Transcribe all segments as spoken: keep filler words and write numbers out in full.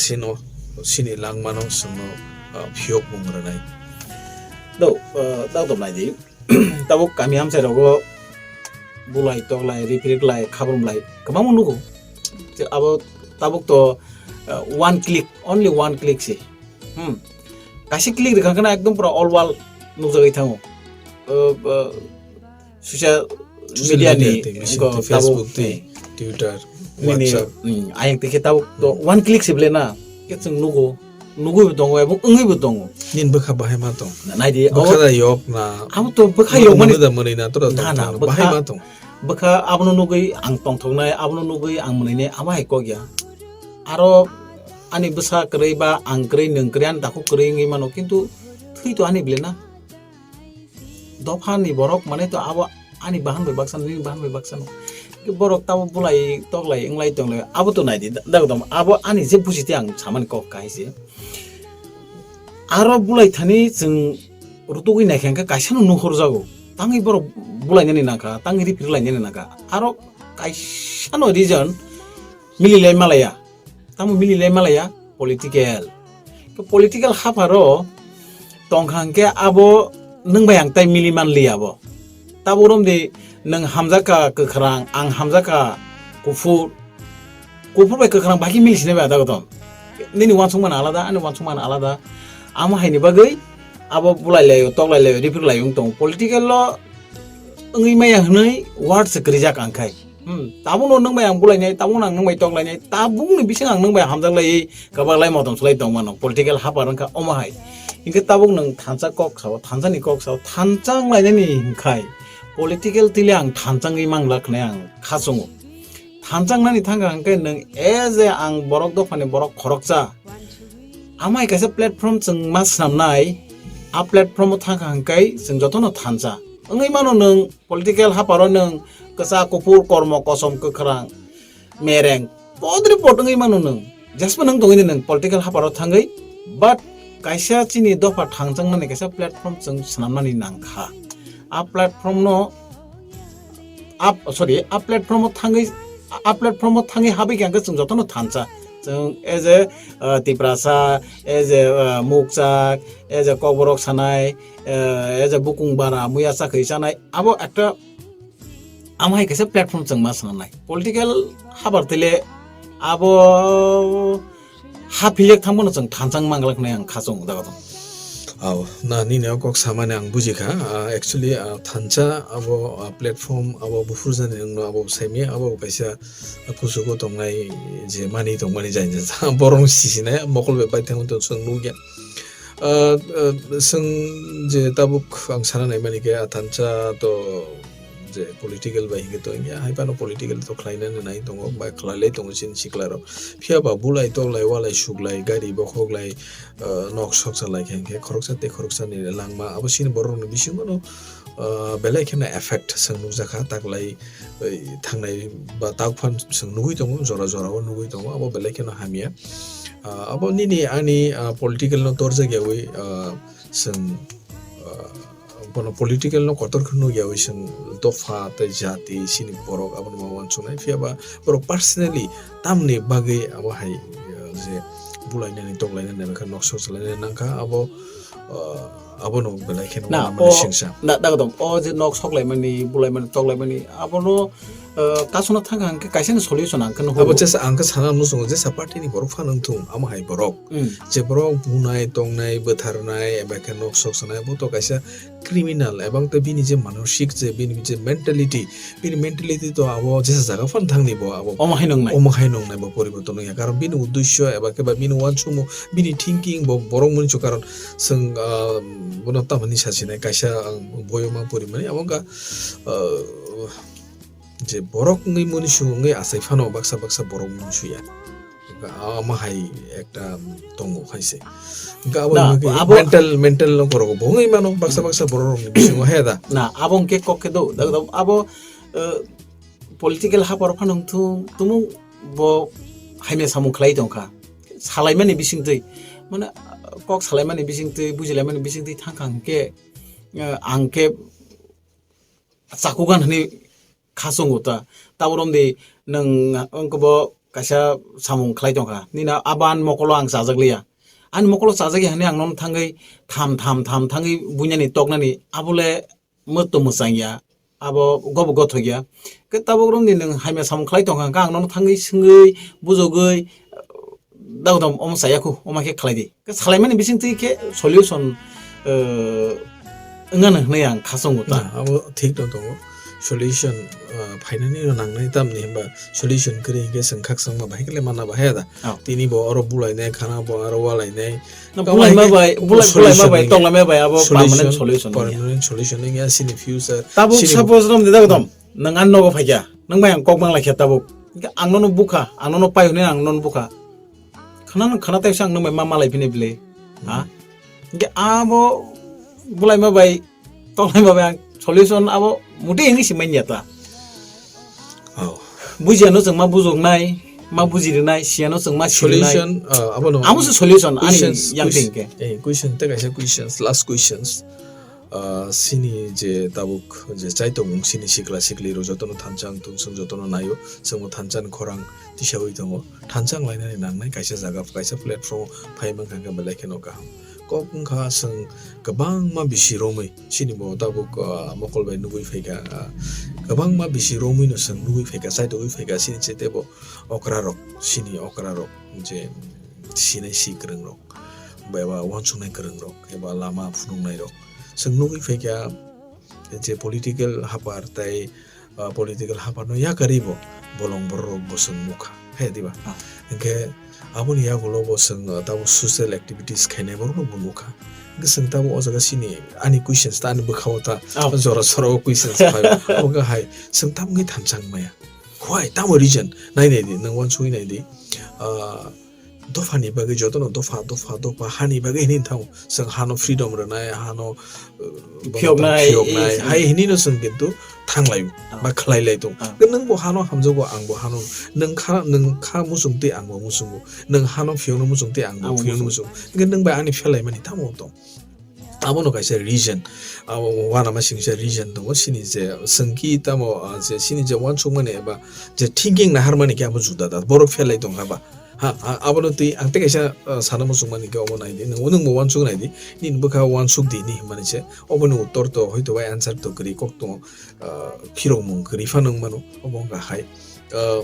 sino, sini langmano chwngno, ah, phiyokmung rwnai. Do, ah, dak dom nai di. Tabuk kami hamsai rogo bulai toklai, riprik lai, khabrum lai, kwbangma nugo. Je abo tabuk to, ah, one click, only one click si. Hmm. Kaisa click rikha khana ekdom pura all world nukjagwi thango. Ah, ah, social Social media media ni tei, bisi ko tei, tabuk, Facebook tei, eh, Twitter, nini, WhatsApp. Hmm, ayang tei khe tabuk to one click si bele na. Khe chwng nugo, nugwi bo tongo, ebong wngwi bo tongo. Nini bwkha bahai ma tong. Na, nai di, bwkha o da yok na. Abo to bwkha yok mani. Mwnwi da mwnwi na, to da na, tong na, tong. Bahai bwkha, ma tong. Bwkha abono nugwi ang tongthoknai, abono nugwi ang mwnwinai, abo hai kok ya. Aro ani bwsa kwrwi ba ang kwrwi, nwng kwrwi, ani takhuk kwrwi wngwi mano, kintu thwi to ani bele na. Dopha ni borok mane to abo ani bahan bai baksa, nini bahan bai baksa no. Borok tabo bulai toklai, wnglai tonglai, abo to nai di, da-, da-, abo ani je buji tei ang samani kok kahai se. Aro bulai thani chwng rutugwi naikha hwnkhe kaisa no nuhur jago. Tangwi borok bulai nani nangkha, tangwi riprik lai nani nangkha. Aro kaisa no reason mili lai malaya. Tamo mili lai malaya political. Ke political hapharo tongkha hwnkhe abo nwng bai ang tai mili manliya abo. Tabo romdi nwng hamjakha kwkhrang, ang hamjakha kuphur. Kuphur bai kwkhrang bai khe mili sinai bai ada gotom. Nini wansukmani alada, ani wansukmani alada. Amo haini bagwi abo bulai laio, toklai laio, riprik laio wng tongo. Political lo wngwi maya hwnwi word se kwrijak ang khai. Hmm, tabukno nwng bai ang bulainai, tabukno ang nwng bai toklainai, tabukni bising ang nwng bai hamjaklaiwi kwbaklai motom swlai tongmano, political haphar wngkha omo hai. Hinkhe tabuk nwng thansa kok sao, thansani kok sao, thansa wnglainani hinkhai political tile ang thansa wngwi manglak hwnwi ang khachungo. Thansa wngnani thangkha hinkhe nwng as a ang borok dophani borok khoroksa, amai kaisa platform chwng ma swnamnai, a platform o thangkha hinkhe chwng jotono thansa wngwi mano nwng. Political hapharo nwng kwchak, kuphur, kormo, kosom, kwkhrang, mereng, podri pod wngwi mano nwng. Jesbo nwng tongwi di nwng political hapharo thangwi, but kaisa chini dopha thangjaknani kaisa platform chwng swnamnani nangkha. A platform no, a, sorry, a platform o thangwi, a platform o thangwi habwi khe ang khe chwng jotono thansa. Chwng as a, uh, Tiprasa, as a, uh, Mukchak, as a Kokborok sanai, eh, as a bukung bara, muya chakhwi chanai, abo ekta, amo hai kaisa platform chwng ma swnamnai. Political habar tele abo ha philek thangmano chwng thansa wng manglak hwnwi ang khachung jaga tong. Aw, na nini o kok samani ang bujikha. Ah, actually, ah, thansa abo, ah, platform abo buphurjani wngno abo saimaya abo kaisa kuchugo tongnai je mani tongmani jai jai borok sisinai mokol bai bai thangwi tong chwng nukya. Ah, ah, chwng je tabuk ang sana naimani khe, ah, thansa to je political bai hinkhe to wngya, hai phano political to khlainani nai tongo, bai khlailai tongo chini sikla rok. Phiya ba bulai toklai, walai suklai, gari bokhoklai, ah, nok soksa lai khe hinkhe khoroksa tei khoroksa ni langma abo chini borok rokni bisingo no, ah, belai kheno effect chwng nukjakha, taklai, oi, thangnai ba tabuk phano chwng nugui tongo, jora jora o nugui tongo, abo belai kheno hamya. Ah, abo nini ani, ah, political no torjak yaui, ah, chwng, ah, bono political no kotor khe nukyaui chwng dopha tei jati chini borok abono ma uansuknai. Phiya ba borok personally tamni bagwi abo hai, ah, je bulainani toklainani nangkha, nok soksa lainani nangkha, abo, ah, abono belai kheno na, uanamani o, singsa. Na, dagdom, o je nok soklaimani, bulaimani, toklaimani, abono, eh, kasuna thangkha hwnkhe kaisani solution ang khe nuhur. Abo jesa ang khe sana muchungo, jesa party ni borok phano wngthung, amo hai borok. Hmm. Je borok bunai, tongnai, bwtharnai, eba khe nok soksanai, bo to kaisa criminal, ebang tei bini je manosik je, bini je mentality, bini mentality to abo jesa jaga phano thangni bo abo. Omo hai nongnai. Omo hai nongnai bo poriborton wngya. Karon bini uddesyo eba khe ba bini uansukmung, bini thinking bo borok mwnwi su, karon chwng, ah, bono tamoni sasinai kaisa ang boyoma porimani, abo wngkha, ah, je borok wngwi mwnwi su wngwi achai phano baksa baksa borok mwnwi suya. Omo hai ekta tongo hai se. Hingke abo na, hingke abo mental, mental no korok bo wngwi mano baksa baksa borok rok ni bisingo he da. Na, abo hingke kok khe do, da, da, abo, eh, political hapor phano wngthung, tumung bo hamya samung khlai tongkha. Salaimani bisingtwi, mane, kok salaimani bisingtwi, bujilaimani bisingtwi thangkha hingke, eh, ang khe chakugan hwnwi khachungo ta. Taborom di nwng wngkhe bo kaisa samung khlai tongkha. Nini abo ani mokolo ang chajak liya. Ani mokolo chajak ya hwnwi ang nono thangwi tham tham tham thangwi buinani toknani abole mwto mwchang ya. Abo gobo gothok ya. Khe tabuk romni nwng hamya samung khlai tongkha, hwnkhe ang nono thangwi swngwi, bujogwi, "Dagdam, omo chaya khu, omo khe khlai di." Khe salaimani bising twi khe solution, eh, wngano hwnwi ang khasongo ta. Na, abo thik no tongo. Solution, ah, phainani no nangnai tamni hwnba solution kwrwi hwnkhe chwng khakchangma bahai khe manna bahai da. Oh. Tini bo oro bulainai, khana bo aro walainai. Na, tamo bulaima hwnkhe bai, bulai-, solution bulaima bai, wngya. Toklaima bai abo solution, permanent solution wngya. Permanent solution wngya, chini future, tabuk chini suppose romni dagdam, nwng ani nogo phaikha, nwng bai ang kok mang laikha tabuk. Hwnkhe ang nono bukha, ang nono pai hwnwi ang nono bukha. Khana, khana taisa ang nwng bai ma malai phini bile. Ha? Hmm. Hwnkhe abo bulaima bai, toklaima bai ang solution abo muti wngwi si manya ta. Oh. Bujiya no chwng ma bujoknai, ma bujirinai, siya no chwng ma sirinai. Solution, ah, abono amo se solution ani questions, yang ques-, ting ke. Eh, question, tei kaisa questions, last questions. Ah, sini je tabuk je chai tongmung sini sikla sikli rok jotono thansa wng tong, chwng jotono naio, chwngbo thansa ni khorang tisawi tongo. Thansa wng lainani nangnai kaisa jaga, kaisa platform phai mankha hwnkhe belai kheno kaham. Kok wngkha chwng kwbangma bisi romwi, chini bo tabuk, ah, mokol bai nugwi phaikha, ah, kwbangma bisi romwi no chwng nugwi phaikha, chaitogwi phaikha, chini che teibo okra rok, chini okra rok je sinai si kwrwng rok, ba eba uansuknai kwrwng rok, eba lama phunuknai rok, chwng nugwi phaikha je political hapar tei, ah, political hapar no yakarwi bo bolong borok rok bo chwng nukha, he diba? Ah. Hwnkhe aboni yagulo bo chwng, ah, tabuk social activities khainai borok no bo nukha. Hwnkhe chwng tabuk o jaga chini ani questions ta ani bwkha o ta. Oh. Jora sora o questions phai. Abo khe hai chwng tamo khe thansa wng maya. Why? Tamo reason. Nai nai di, nwng uansugwi nai di. Ah, dophani bagwi jotono dopha, dopha, dopha, hani bagwi hini thango. Chwng hano freedom rwnai, hano, uh, bono phiyoknai, phiyoknai. Eh, hai hini no chwng kintu thanglai, ah, ba khlai lai tong. Ah. Nwng bo hano hamjago, ang bo hano. Nwng kha, nwng kha muchung tei ang bo muchungo. Nwng hano phiyokno muchung tei ang bo, ang bo phiyokno muchung. Muchung. Hwnkhe nwng bai ani phelaimani tamo tong. Abono kaisa reason. Abo uanama singsa reason tongo. Sini je sengki tamo, ah, je sini je uansukmani eba je thinking naharmani khe abo juda da. Borok phelai tongkha ba. Ha, ha, abono twi ang tei kaisa, ah, sana muchungmani khe omo nai di. Nwng, nwng bo uansuk nai di. Nini bwkha uansuk di ni hwnmani se. Oboni uttor to hoito bai answer to kwrwi kok tongo. Ah, phirokmung kwrwi phano wng mano. Obo wngkha hai. Ah,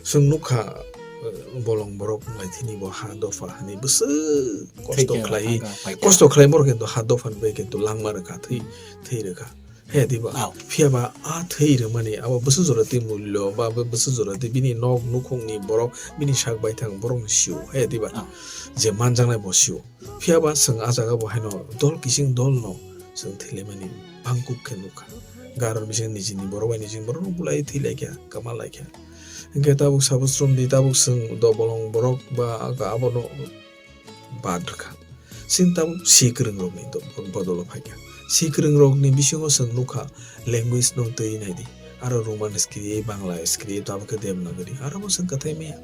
Chwng nukha, eh, bolong borok wnglaithini bo ha dopha hani bwswk kosto khlai, kosto khlai borok kintu ha dophani bai kintu langma rwkha, thwi, thwi rwkha. He diba? Phiya ba a thwi rwmani abo bwswk jora twi mullo ba bwswk jora twi bini nok nukhungni borok, bini sak baithang borokni sio, he diba? Je manjaknai bo sio. Phiya ba chwng a jaga bo haino dol kising dol no chwng thwilaimani bangkuk khe nukha. Garo bising nijini borok bai nijini borok no bulai thwilaikha, kwma laikha. Hwnkhe tabuk sabo sromdi, tabuk chwng do bolong borok ba abono bad rwkha. Chwng tabuk si kwrwng rokni do-, bodolo phaikha. Si kwrwng rokni bisingo chwng nukha language no twi naidi. Aro Roman script, Bangla script, tabuk khe Devanagari. Aro bo chwng kwthai maya.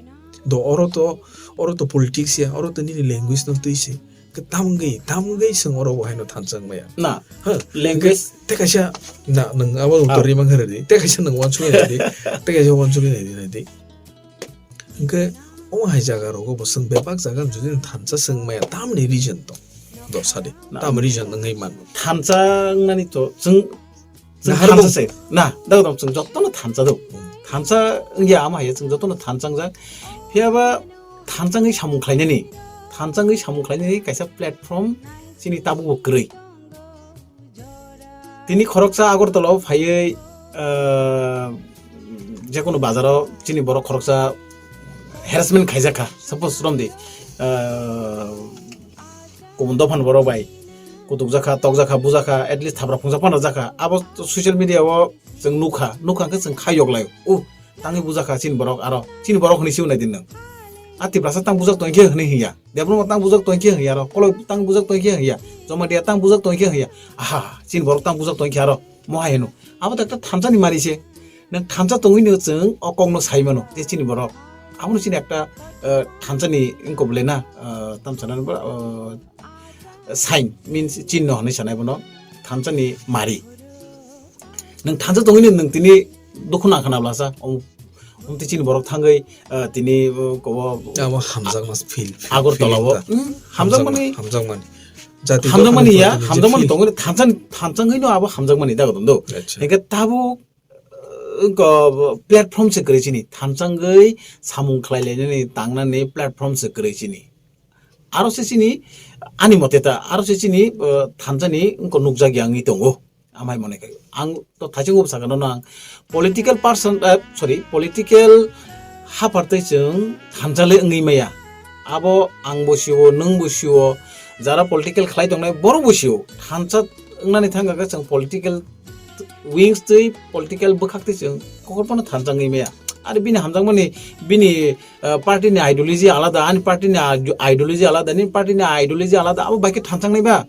Do oro to, oro to politics ya, oro to nini language no twi se. Khe tamgwi, tamgwi chwng oro bo haino thansa wng maya. Na, ha, language. Tei kaisa, na, nwng abo uttor ri mankha rwdi. Tei kaisa nwng uansukwi naidi. Tei kaisa uansukwi naidi, naidi. Hwnkhe omo hai jaga rogo bo chwng bebak jaga jodi thansa chwng maya tamni reason tong. Do sadi. Na. Tam reason wngwi man. Thansa wngnani to chwng Chwng thansa se. Na, dagdam chwng jotono thansa do. Hmm. Thansa wngya ama hai chwng jotono thansa wngjak. Phiya ba thansa wngwi samung khlainani, thansa wngwi samung khlainani kaisa platform chini tabuk bo kwrwi. Tini khoroksa Agartala o phaiwi, ah, jekono bazar o chini borok khoroksa harassment khaijak kha. Suppose romdi, ah, kubun dophani borok bai kutuk jakha, tok jakha, bujakha, at least thapra phungsa phano jakha. Abo social media o chwng nukha, nukha khe chwng kha yoklai. Uh, tangwi bujakha chini borok aro, chini borok hwnwi se unai di nwng. A Tiprasa tang bujak tongkhe hwnwi hwnya. Debbarma tang bujak tongkhe hwnya aro. Koloi tang bujak tongkhe hwnya. Jamatia tang bujak tongkhe hwnya. Aha, chini borok tang bujak tongkhe aro. Mo hai hwno. Abo to ekta thansa ni mari se. Nwng thansa tongwi no chwng o kok no sai mano. Je chini borok. Abo no chini ekta, eh, thansa ni wngkok le na, eh, tam sana, eh, sign, means chinno hinwi sanai bono, thansa ni mari. Nwng thansa tongwi nwng tini dukhu nang khna blasa, o, Tei chini borok thangwi, ah, tini, uh, kobo Abo hamjakma feel, feel, Agartala feeling o, ta. Hmm, hamjakmani, Hamjakma, hamjakmani. Jati hamjakmani dokani ya, borokni je hamjakmani feel. Tongwi thansa, thansa hino abo hamjakmani dago tondo. Acha. Hingke tabuk, uh, ko platform se kwrwi chini, thansa wngwi samung khlai lainani tangnani platform se kwrwi chini. Aro se chini, ani mote ta, aro se chini, uh, thansa ni wngko nukjak ya wngwi tongo. Amai mone kai. Ang to thaching ubu sakano nang political person, eh, sorry, political hapar tei chwng thansa le wngwi maya. Abo ang bo sio, nwng bo sio, jara political khlai tongnai borok bo sio. Thansa wngnani thangka khe chwng political wings tei political bwkhak tei chwng kokrok phano thansa wngwi maya. Ari bini hamjakmani, bini ah, party ni ideology alada, ani party ni ide-, ideology alada, nini party ni ideology alada, abo bai khe thansa wngnai ba?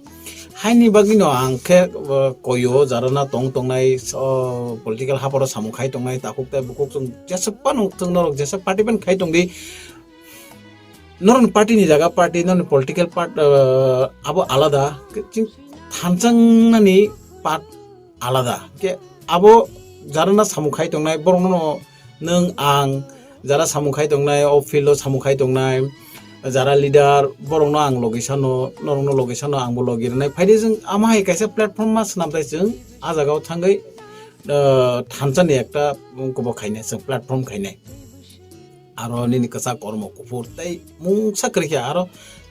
Haini bagwi no ang khe, ah, koyo jarana tong tongnai, oh, political haparo samung khai tongnai, takhuk tei bukhuk chwng jesa phano chwng norok jesa party ban khai tongdi. Norok party ni jaga party, norok political part, ah, abo alada, chwng thansa wngnani part alada. Ke abo jarana samung khai tongnai, borokno no nwng ang jara samung khai tongnai, o field o samung khai tongnai, jara leader, borokno ang logi sano, norokno logi sano, ang bo logi rwnai. Phaidi chwng ama hai kaisa platform ma swnam tai chwng a jaga o thangwi, ah, thansa ni ekta kobo khainai, chwng platform khainai. Aro nini kwchak kormo kuphur tei mungsa kwrwi khe aro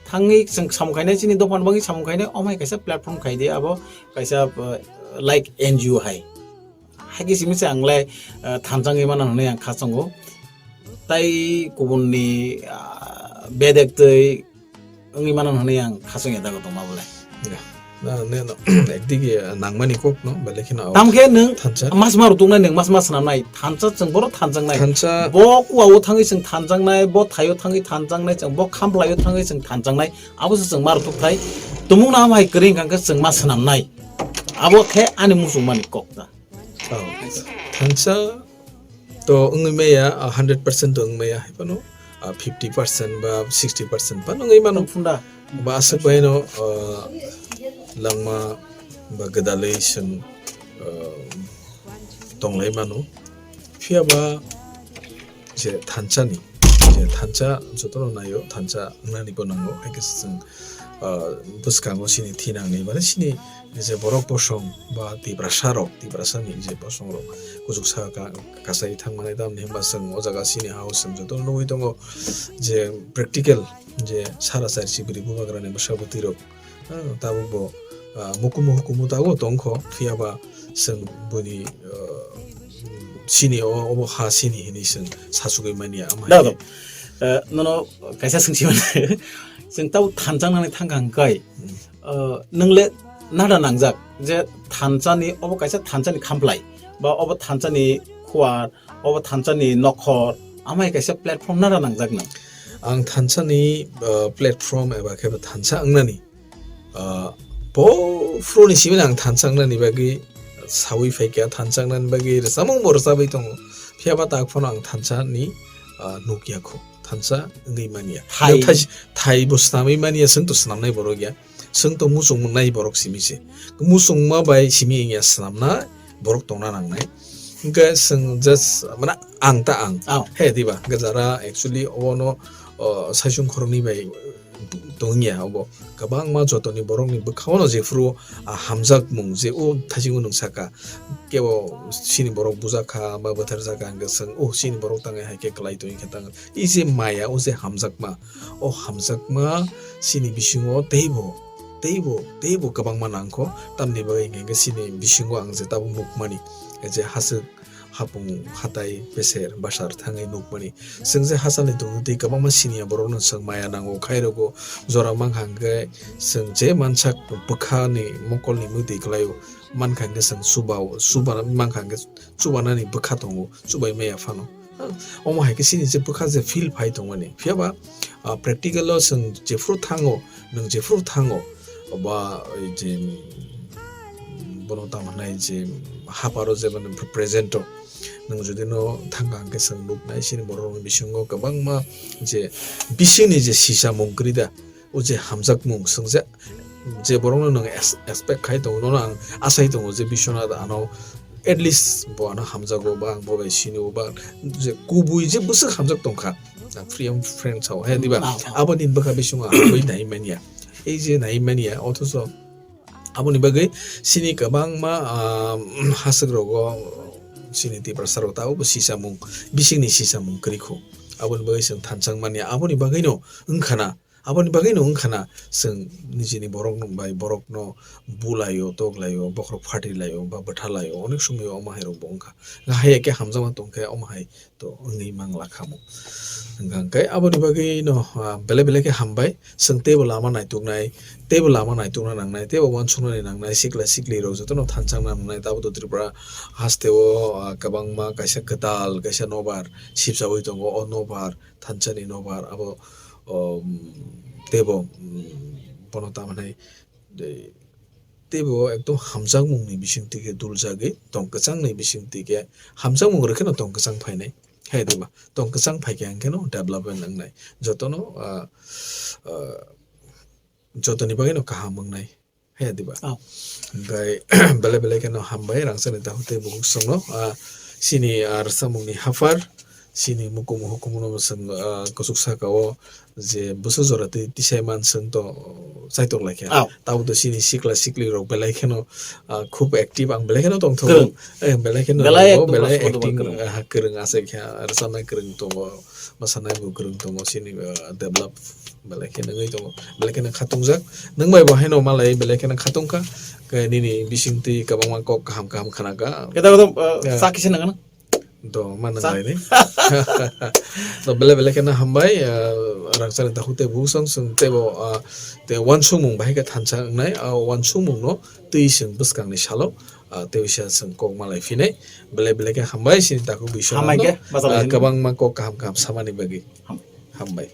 thangwi chwng samung khainai, chini dophani bagwi samung khainai, omai kaisa platform khai di, abo kaisa, uh, like N G O hai. Hai khe simi se ang lai, uh, thansa wngwi mano hwnwi ang kha chongo. Tai kubunni, uh, bedek twi wngwi mano hwnwi ang khachang ya dago tongma bole. Ya. Na, ne, no. Ekdigi, ah, nangmani kok no, belai kheno. Tam khe nwng thansa. Mas ma rutuknai nwng mas ma swnamnai. Thansa chwng boro thanjaknai. Thansa. Bo kuwa o thangwi chwng thanjaknai, bo thaio thangwi thanjaknai, chwng bo khamplai o thangwi chwng thanjaknai. Abo se chwng ma rutuk thai. Tumung na hai kwrwi hwnkha khe chwng ma swnamnai. Abo khe ani muchungmani kok ta. Oh, thansa to wngwi maya, ah, hundred percent to wngwi maya, hai phano, ah, fifty percent ba sixty percent phano wngwi mano. Tongphunda. Ba aswk bai no, ah, langma ba gwdalwi chwng, ah, tonglai mano. Phiya ba je thansa ni, je thansa jotono naio, thansa wngnani bo nango, hai khe chwng, ah, bwskango chini thinangni, mane chini je borok bosong ba Tiprasa rok, Tiprasa ni je bosong rok kuchuk saka ka-, kasai thangmani tamni hwnba chwng o jaga chini ha o chwng jotono nugwi tongo je practical je sara chari chibri bubagrani bwsa bwtwi rok, ah, tabuk bo, ah, mukumu hukumu tabuk tongkho, phiya ba chwng buni, ah, chini o, obo ha chini hinwi chwng sachugwi manya, ama Da, hai da. Eh, nono kaisa swngsi mano. Chwng tabo thansa wngnani thangkha hwnkhe, Hmm. eh, nwng le nada nangjak je thansa ni, obo kaisa thansa ni khamplai ba obo thansa ni khuar, obo thansa ni nokhor, amai kaisa platform nada nangjak nwng. Ang thansa ni, eh, platform eba khe thansa wngnani, ah, bo phuru ni simi ang thansa wngnani bagwi sawi phaikha, thansa wngnani bagwi rwchapmung bo rwchapwi tongo. Phiya ba tak phano ang thansa ni, ah, nukya kho, thansa wngwi manya. Thai. Thai, thai bo swnamwi manya, chwng to swnamnai borok ya. Chwng to muchung nai borok simi se. Muchungma bai simi wngya swnamna borok tongna nangnai. Hwnkhe chwng just, mane ang ta ang. Ang. He diba? Hwnkhe jara actually obono, o, saichung khoroknwi bai tongya obo. Kwbangma jotoni borokni bwkhao no jephuru, a, hamjakmung je o thaisingo nwng saka. Kebo chini borok bujakha ba bwtharjakha hwnkhe chwng, o, chini borok tangwi hai khe kwlai tongwi khe tang. I je maya, o je hamjakma, o hamjakma chini bisingo teibo, teibo, teibo kwbangma nangkho. Tamni bagwi hwnkhe chini bisingo ang je tabuk nukmani, je haswk hapung hatai beser basar thangwi nukmani. Chwng je hachal ni tongtwi kwbangma siniya borokno chwng maya nango, khairokgo jora mankha hwnkhe chwng je mansak bwkhani mokolni mwtwi kwlaio, mankha hwnkhe chwng chuba-o, chuba mankha hwnkhe chubanani bwkha tongo, chubai maya phano. Omo hai khe chini je bwkha je feel phai tongmani. Phiya ba, ah, practical o chwng jephuru thango, nwng jephuru thango, ba, oi je, mm, bono tamo hwnai je haparo je mane present o nwng jodi no thangkha hwnkhe chwng nuknai chini borok rokni bisingo kwbangma je bisingni je sisa mung kwrwi da, o je hamjakmung, chwng je, je borokno nwng es-, expect khai tongo, nono ang achai tongo je Biswanath ano at least bo ano hamjago ba ang bo bai sini o ba je kubui je bwswk hamjak tongkha. Ang free and friend sao he diba? Ah, ah. Aboni bwkha bising ang hambai nai manya. Ei je nai manya, othoso aboni bagwi sini kwbangma, ah, haswk rogo sini Tiprasa rok tabo bo sisamung, bisingni sisamung kwrwi kho. Aboni bagwi chwng thansa manya, aboni bagwino wngkhana, aboni bagwino wngkhana chwng nijini borok bai borokno bulaio, toklaio, bokhorok phatri laio, ba bwtha laio, onek somoi omo hai rok bo wngkha. Hai khe hamjakma tongkhe omo hai to wngwi mangla khamu. Hwnkha hwnkhe aboni bagwi no, ah, belai belai khe hambai. Chwng teibo lama naituknai, teibo lama naitukna nangnai, teibo uansuknani nangnai, sikla sikli rok jotono thansa nangnai. Tabuk to Tripura hasteo, ah, kwbangma kaisa kwtal, kaisa nobar sipchawi tongo. O nobar, thansani nobar, abo, um, teibo, um, bono tamo hinai, eh, teibo ekdom hamjakmungni bisingtwi khe duljagwi, tong kwchangni bisingtwi khe hamjakmung rwkheno tong kwchang phainai. Hai diba? Tong kwchang phaikhe ang kheno development wngnai. Jotono, ah, ah, jotoni bagwino kaham wngnai. Hai diba? Oh. Hwnkhe belai belai kheno hambai rangchakni takhuk tei bukhuk songno, ah, chini, ah, rwchapmungni haphar, chini mukumu hukumu no chwng, ah, kuchuk saka o je bwswk jora twi tisai man chwng to chaitok lai kha. Au. Tabuk to chini sikla sikli rok belai kheno, ah, khub active, ang belai kheno tongthogo. Kwrwng. Eh, belai kheno belai tongo, ekdom belai rwchapmung acting, kwrwng. Ah, kwrwng asai kha, rwchapnai kwrwng tongo, mwsanai bo kwrwng tongo, chini, ah, develop belai kheno wngwi tongo, belai kheno khatungjak. Nwng bai bo haino malai belai kheno khatungkha, khe nini bisingtwi kwbangma kok kaham kaham khanakha. Khe tabuk to, ah, ya, sa kisa nangano? Do, ma nang Sa- laini. Do, belai belai kheno hambai, ah, rangchakni takhuk tei bukhuk song chwng teibo, ah, tei uansukmung bahai khe thansa wngnai, ah, uansukmungno twi chwng bwskangni salo, ah, tei uaisa chwng kok malai phinai. Belai belai khe hambai chini takhuk bising Hambai khe, ah, bachalaisino. Kwbangma kok kaham kaham samani bagwi. Ham- Hambai.